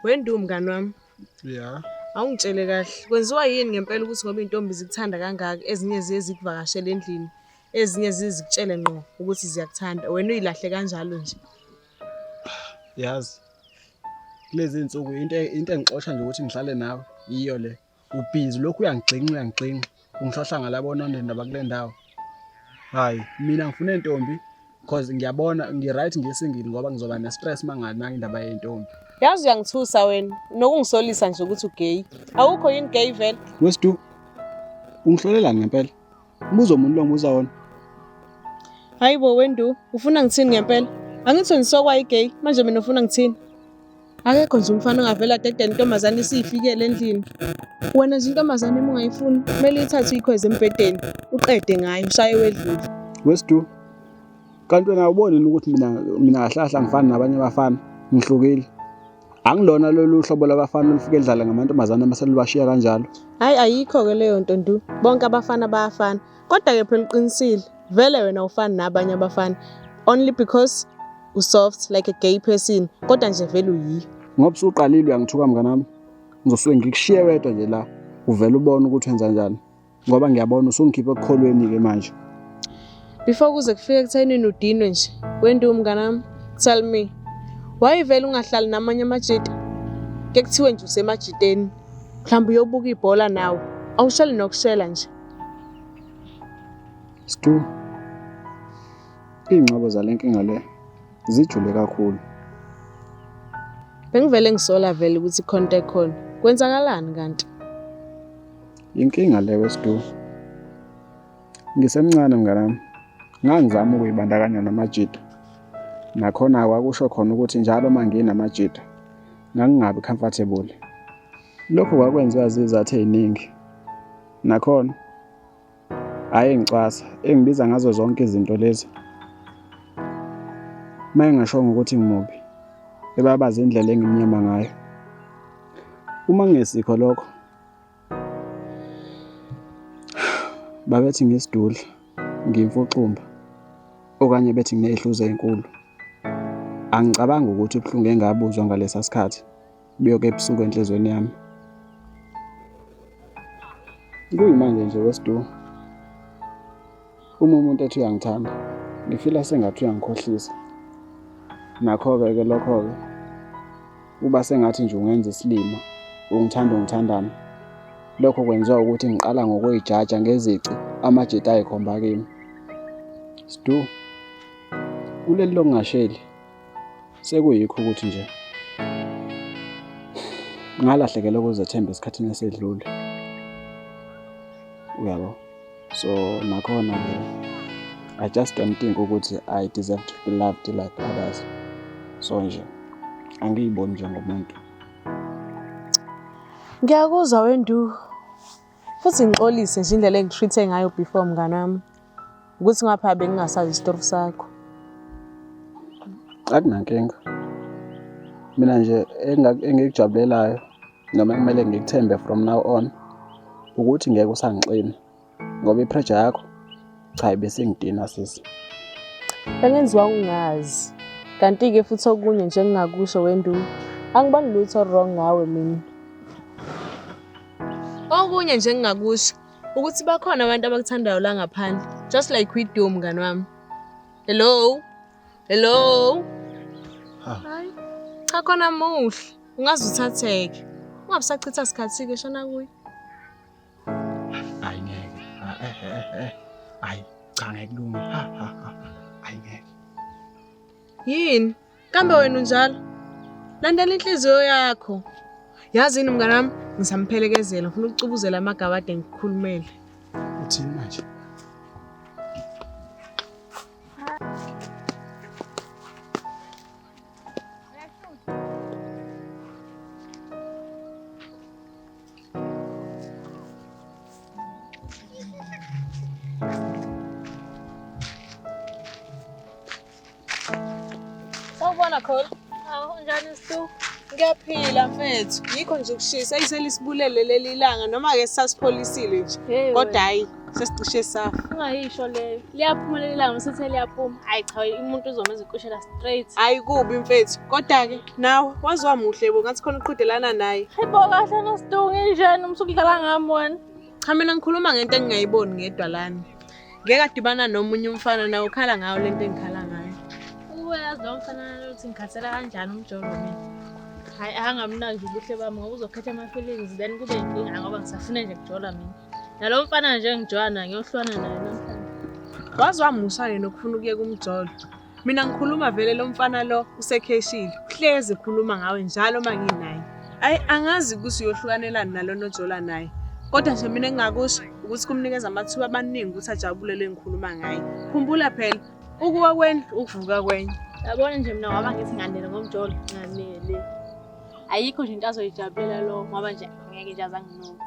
Wendu mngani wami. Yeah. Awungitshele kahle. Kwenziwa yini ngempela ukuthi ngoba iy'ntombi zikuthanda kangaka ezinye ziye zikuvakashele endlini, ezinye ziye zikutshele ngqo ukuthi ziyakuthanda. Wena uyilahle kanjalo nje. Yazi. Kulezi insuku into engixosha nje ukuthi ngihlale nawe yiyo le. Ubhizi lokhu uyangigxinxa uyangigxinxa. Ungihlohla ngalabo nondenda bakule ndawo. Hayi, mina ngifuna intombi because ngiyabona ngi-right ngisingile ngoba ngizoba ne-stress manganaki indaba yentombi. Yazi uyangithusa wena nokungisolisa nje ukuthi ugay. Awukho yini gay vele? Wesidu, ungihlolelani ngempela? Umbuzo muni lo ngibuza wona? Hayi bo Wendu, ufuna ngithini ngempela? Angithi wena sokwa igay, manje mina ufuna ngithini? Akekho nje umfana ongavela adedele intombazane isiyifikele endlini. Wena nje intombazane uma ungayifuni, kumele uyithathe uyikhweze embhedeni, uqede ngayo, ushaye wedlule. Wesidu, kanti wena awuboni yini ukuthi mina kahle kahle angifani nabanye abafana, ngihlukile. Angilona lolu hlobo lwabafana olufike lidlale ngamantombazane mase lubashiya kanjalo. Hhayi ayikho-ke leyo nto Ndu, bonke abafana bayafana. Kodwa-ke phela uqinisile, vele wena awufani nabanye abafana. Only because usoft like a gay person, kodwa nje vele uyiyo. Ngoba usuqalile uyangithuka mnganami, ngizosuke ngikushiye wedwa nje la, uvele ubone ukuthi wenza njani. Ngoba ngiyabona usungikhipha ekukholweni-ke manje. Before kuze kufike ekuthenini udinwe nje, Wendu mnganami, tell me, why vele ungahlali namanye amajita? Ke kuthiwe nje usemajiteni, mhlawumbe uyobuka ibhola nawe, awusheli nokushela nje. Stu, iy'ngxobo zale nkinga le zijule kakhulu. Bengivele ngisola vele ukuthi khona into ekhona. Kwenzakalani kanti? Inkinga le weSdu. Ngisemncane mnganami. Ngangizama ukuyibandakanya namajita. Nakhona kwakusho khona ukuthi njalo uma nginamajita ngangingabi comfortable. Lokhu kwakwenziwa zizathu ey'ningi. Nakhona hhayi engicwasa, engibiza ngazo zonke izinto lezi. Uma engashongo ukuthi ngimubi, ebabaza indlela engimnyama ngayo. Uma kungesikho lokho, babethi ngisidudla, ngimfuxumba okanye bethi nginey'hluzo ey'nkulu. Angicabangi ukuthi ubuhlungu engabuzwa ngalesa sikhathi buyoke busuke enhliziyweni yami. Kuyimanje nje wesidu, uma umuntu ethi uyangithanda, ngifila sengathi uyangikhohlisa. Nakho-ke ke lokho-ke kuba sengathi nje ungenza isilima, ungithanda ungithandani. Lokho kwenziwa ukuthi ngiqala ngokuyijaja ngezici amajita ayikhomba kimi. Sdu, kuleli lokungasheli sekuyikho ukuthi nje ngalahlekelwa ukuzethemba esikhathini esedlule. Uyabo? So nakhona-ke I just don't think ukuthi I deserve to be loved like others. So nje angiyiboni njengomuntu. Ngiyakuzwa Wendu. Futhi ngixolise nje indlela engitreat-e ngayo before mngani wami. Ukuthi ngapha bengingasazi isitori sakho. Akunankinga. Mina nje engikujabulelayo noma ekumele ngikuthembe from now on ukuthi ngeke usangixina ngoba i-pressure yakho cha ibisingidina sisi. Bengenziwa ungazi. Kanti-ke futhi okunye nje engingakusho Wendu, angiboni lutho wrong ngawe mina. Okunye nje engingakusho ukuthi bakhona abantu abakuthandayo la ngaphandle, just like we do mngani wami. Hello? Hello? Hayi. Cha khona muhle. Ungaze uthatheke. Ungabe usachitha sikhathi-ke shona kuye. Hayi ngeke. Hayi cha ngeke kulunge. Ha ha ha. Hayi ngeke. Yini? Kambe wena unjalo? Landela inhliziyo yakho. Yazi yini mngani wami? Ngisamphelekezela, ngifuna ukucubuzela amagabade ngikukhulumele. Uthini manje? Sawubona Kholo. Awu unjani Stu? Ngiyaphila mfethu. Yikho nje ukushisa ayiselisibulele leli langa noma ke sasipholisile nje. Kodwa hayi Sesicishe safa. Ungayisho leyo. Liyaphuma leli langa usethe liyaphuma. Hayi cha umuntu uzomenza inkushela straight. Hayi kubi mfethu. Kodwa-ke nawe waze wamuhle bo ngathi khona uqhudelana naye. Hayibo kahle nosidungu injani umsukudlala ngami wena. Cha mina ngikhuluma ngento engingayiboni ngedwa lana. Ngeke adibana nomunye umfana nawe ukhala ngayo lento engikhala ngayo. Ukube yazi lo mfana ukuthi ngikhathela kanjani umjolo mina. Hayi angamnaki nje ubuhle bami ngoba uzokhetha ama-feelings then kube inkinga ngoba ngisafuna nje kujola mina. Nalo mfana nje engijola naye ngiyohlwana naye namhlanje. Waze wamusa-ke nokufuna ukuyeka umjolo. Mina ngikhuluma vele lo mfana lo usekheshile. Uhlezi ekhuluma ngawe njalo uma nginaye. Ayi angazi ukuthi uyohlukanelani nalo nojola naye. Kodwa nje mina engingakusho ukuthi kumnikeza amathuba amaningi ukuthi ajabule le ngikhuluma ngaye. Khumbula phela ukuwa kwendlu ukuvuka kwenye. Yabona nje mina ngoba ngithi nganele ngomjolo, nganele. Ayikho nje into azoyijabulela lo ngoba nje ngeke nje azanginuka.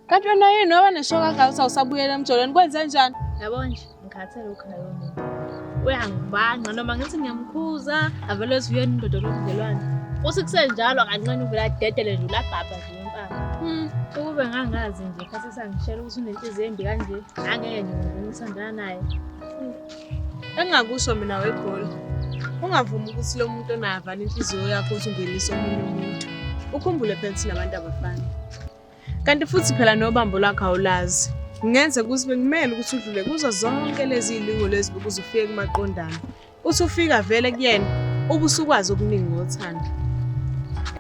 Kanti wena yini waba neshoka kangaka ukuthi awusabuyela emjolweni kwenze njani? Yabo nje ngikhathele ukhala lo muntu. Uyangibhanqa noma ngithi ngiyamkhuza avele ethi uyena indoda lobudlelwane. Futhi kusenjalo kancane uvele adedele nje ulabhabha nje impama. Ukube ngangazi nje khathi sangishela ukuthi unenhliziyo embi kanje, angeke nje ngivume ukuthandana naye. Engingakusho mina wegoli. Ungavumi ukuthi lo muntu onaye avale inhliziyo yakho ukuthi ungenise omunye umuntu. Ukhumbule phela thina abantu abafani. Kanti futhi phela nobambo lwakho awulazi. Kungenzeka ukuthi bekumele ukuthi udlule kuzo zonke lezi zilingo lezi ukuze ufike kumaqondana. Uthi ufika vele kuyena ubusukwazi okuningi ngothando.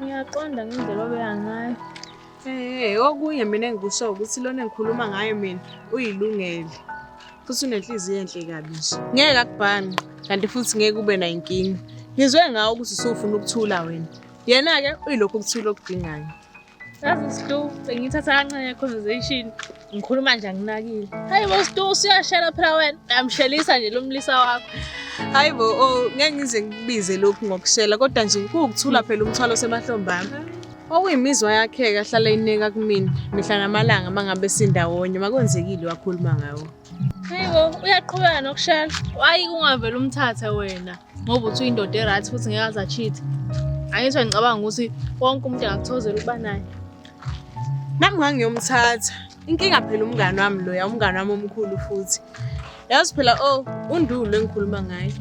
Ngiyaqonda ngendlela obeka ngayo. Okunye mina engikusho ukuthi lona engikhuluma ngayo mina uyilungele. Futhi unenhliziyo enhle kabi nje. Ngeke akubhanqe kanti futhi ngeke ube nayo inkinga. Ngizwe ngawe ukuthi usufuna ukuthula wena. Yena-ke uyilokhu ukuthula okudingayo. Yazi Stu, bengithatha kancane conversation. Ngikhuluma nje anginakile. Hayi bo Stu, usuyashela phela wena. Uyamshelisa nje lo mlisa wakho. Hayi bo, oh, ngeke ngize ngikubize lokhu ngokushela kodwa nje kuwukuthula phela umthwalo osemahlombe ami. Okuyimizwa yakhe-ke ahlala eyinika kumina mihla namalanga uma ngabe sindawonye makwenzekile wakhuluma ngawo. Hayi bo, uyaqhubeka nokushela. Wayi kungavele umthathe wena ngoba uthi uyindoda e-right futhi ngeke aze a-cheat. Angithi ngicabanga ukuthi wonke umuntu angakuthokozela ukuba naye. Nami ngangiyomthatha. Inkinga phela umngani wami loya, umngani wami omkhulu futhi. Yazi phela oh, uNdulu engikhuluma ngaye.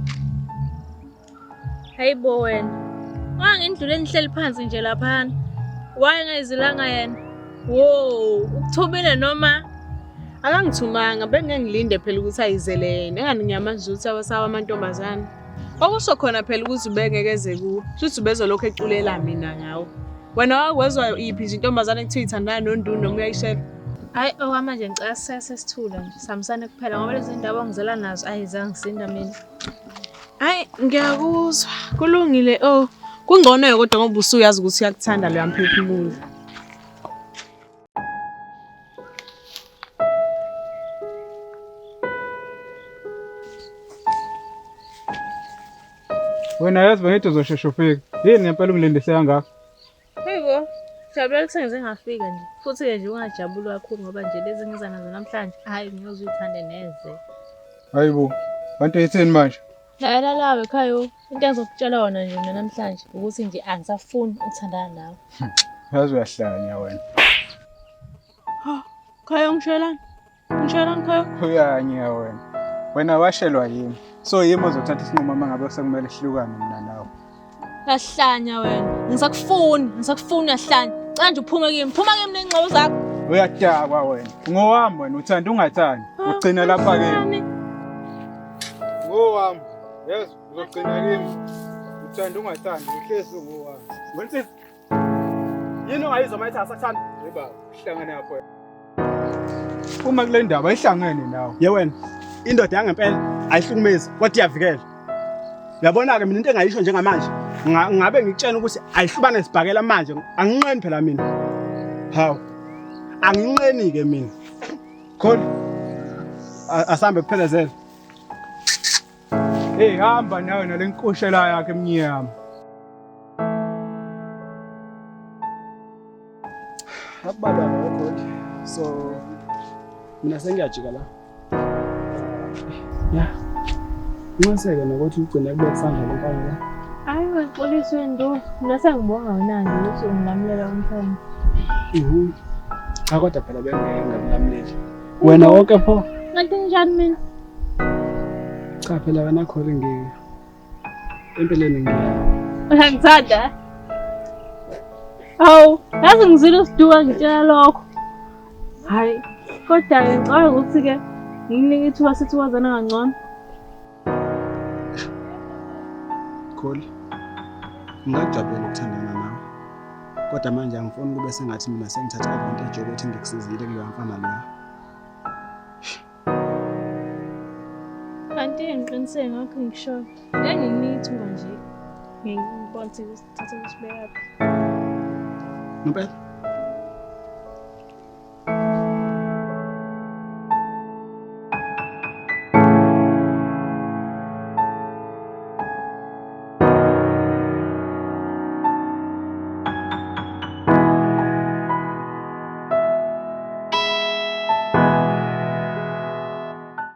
Hayi bo wena. Wangindlule nihleli phansi nje laphana. Wayengayizilanga yena. Wo, ukuthumile noma? Akangithumanga, bengeke ngilinde phela ukuthi ayizele yena. Engani ngiyamazi ukuthi abasawa amantombazane. Okusho khona phela ukuthi ubengeke eze kuwe. Shuthi ubezolokhu eculela mina ngawo. Wena wakwezwa iphi nje intombazane ekuthiwa ithandana noNdunu noma uyayishela? Hayi okwamanje ngicela sisesithula nje. Sihambisane kuphela ngoba lezi ndaba ongizela nazo ayizangisinda mina. Hayi ngiyakuzwa. Kulungile oh. Kungcono-ke kodwa ngoba usuyazi ukuthi uyakuthanda loya mphefumulo. Wena yazi bengithi uzosheshe ufike. Yini ngempela ungilindise kangaka? Hey bo, jabulela ukuthi ngize ngafika nje. Futhi-ke nje ungajabuli kakhulu ngoba nje lezi ngiza nazo namhlanje, hhayi ngiyoze uyithande neze. Hayi bo, bantu yithini manje? Lalela lawe Khayo, into engizokutshela yona nje mina namhlanje ukuthi nje angisafuni ukuthandana nawe. Yazi uyahlanya wena. Ha, Khayo ngishelani? Ngishelani Khayo? Uyanya wena. Wena washelwa yimi. So yimi ozothatha isinqumo uma ngabe sekumele sihlukane mina nawe. Uyahlanya wena. Ngisakufuni, ngisakufuni uyahlanya. Cela nje uphume kimi. Phuma kimi ney'ngxobo zakho. Uyadakwa wena. Ungowami wena, uthanda ungathandi. Ugcina lapha kimi. Ngowami. Yes, uzogcina kimi. Uthanda ungathandi, uhlezi ungowami. Wena sisi. Yini ongayizwa uma ethi asakuthanda? Yebo, uhlangane lapho. Uma kule ndaba ihlangene nawe. Ye wena, indoda yangempela ayihlukumezi kodwa iyavikela. Uyabona-ke mina into engayisho njengamanje, ngabe ngikutshena ukuthi ayihlubane sibhakela manje, anginqeni phela mina. Hawu. Anginqeni-ke mina. Khona. Asambe kuphelezele. Hey, hamba nawe nale nkushela yakhe emnyama. Akubalwa lokho nje. So mina sengiyajika la. Ya. Nxaseke nokuthi ugcine kube kusandla lomfana la. Hayi waxoliswe Ndu. Mina sengibonga wena nje ukuthi ungilamulela umfana. Cha kodwa phela bengeke ngakulamuleli. Wena wonke pho. Kanti njani mina? Cha phela wena Kholi ngeke. Empeleni ngiya. Uyangithanda? Hawu, yazi ngizwile usiduka ngitshela lokho. Hayi, kodwa-ke ngicabanga ukuthi-ke ngikunike ithuba sithi wazana kangcono. Kholi, ngingakujabulela ukuthandana nawe. Kodwa manje angifuni kube sengathi mina sengithatha advantage yokuthi ngikusizile kuloya mfana loya. Kanti ngiqiniseke ngakho ngikushoyo. Ngeke ngikunike ithuba nje. Ngeke ngibone ukuthi sithatha kusibekaphi. Ngempela?